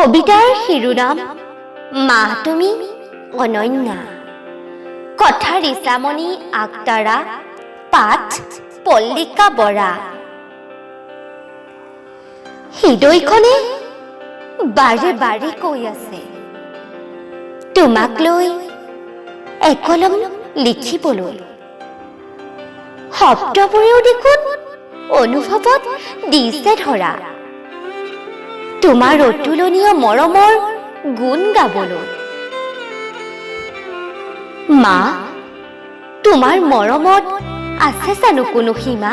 কবিতাৰ শিৰোনাম মা তুমি অনন্যা। কথা ৰিচামণি আগতাৰা, পাঠ পল্লিকা বৰা। হৃদয়খনে বাৰে বাৰে কৈ আছে তোমাক লৈ একলম লিখিবলৈ। শব্দবোৰেও দেখোন অনুভৱত দিছে ধৰা তোমাৰ অতুলনীয় মৰমৰ গুণ গাবলৈ। মা, তোমাৰ মৰমত আছে জানো কোনো সীমা?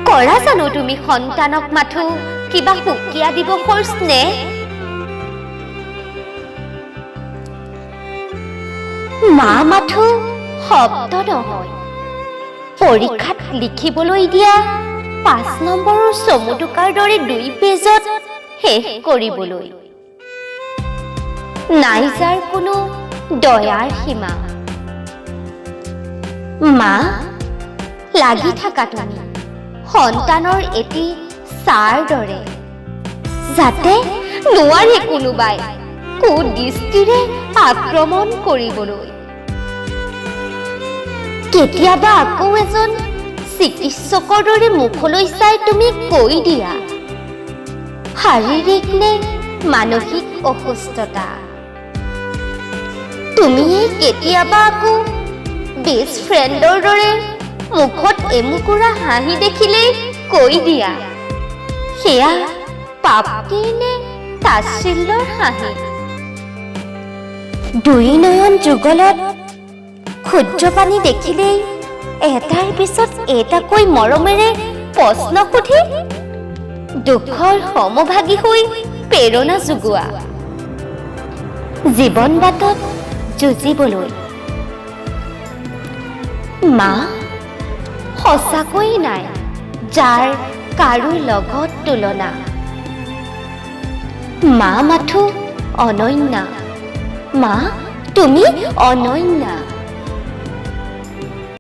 কৰা জানো তুমি সন্তানক মাথো কিবা সুকীয়া দিৱসৰ স্নেহ? মা মাথো শব্দ নহয়, পৰীক্ষাত লিখিবলৈ দিয়া 5 নম্বৰৰ চমু টোকাৰ দৰে 2 পেজত শেষ কৰিবলৈ। নাই যাৰ কোনো দয়াৰ সীমা। মা, লাগি থাকা তুমি সন্তানৰ এটি ছাঁৰ দৰে, যাতে নোৱাৰে কোনোবাই কুদৃষ্টিৰে আক্ৰমণ কৰিবলৈ। কেতিয়াবা আকৌ এজন চিকিৎসকৰ দৰে মুখলৈ চাই তুমি কৈ দিয়া শাৰীৰিক নে মানসিক অসুস্থতা। তুমিয়েই কেতিয়াবা আকৌ বেষ্ট ফ্ৰেণ্ডৰ দৰে মুখত এমুকুৰা হাঁহি দেখিলেই কৈ দিয়া সেয়া পাপ্তিৰ নে তাচ্ছিল্যৰ হাঁহি। দুই নয়ন যুগলত ক্ষুদ্ৰ পানী দেখিলেই এটাৰ পিছত এটাকৈ মৰমেৰে প্ৰশ্ন সুধি দুখৰ সমভাগী হৈ প্ৰেৰণা যোগোৱা জীৱন বাটত যুঁজিবলৈ। মা, সঁচাকৈ নাই যাৰ কাৰো লগত তুলনা। মা মাথো অনন্যা। মা তুমি অনন্যা।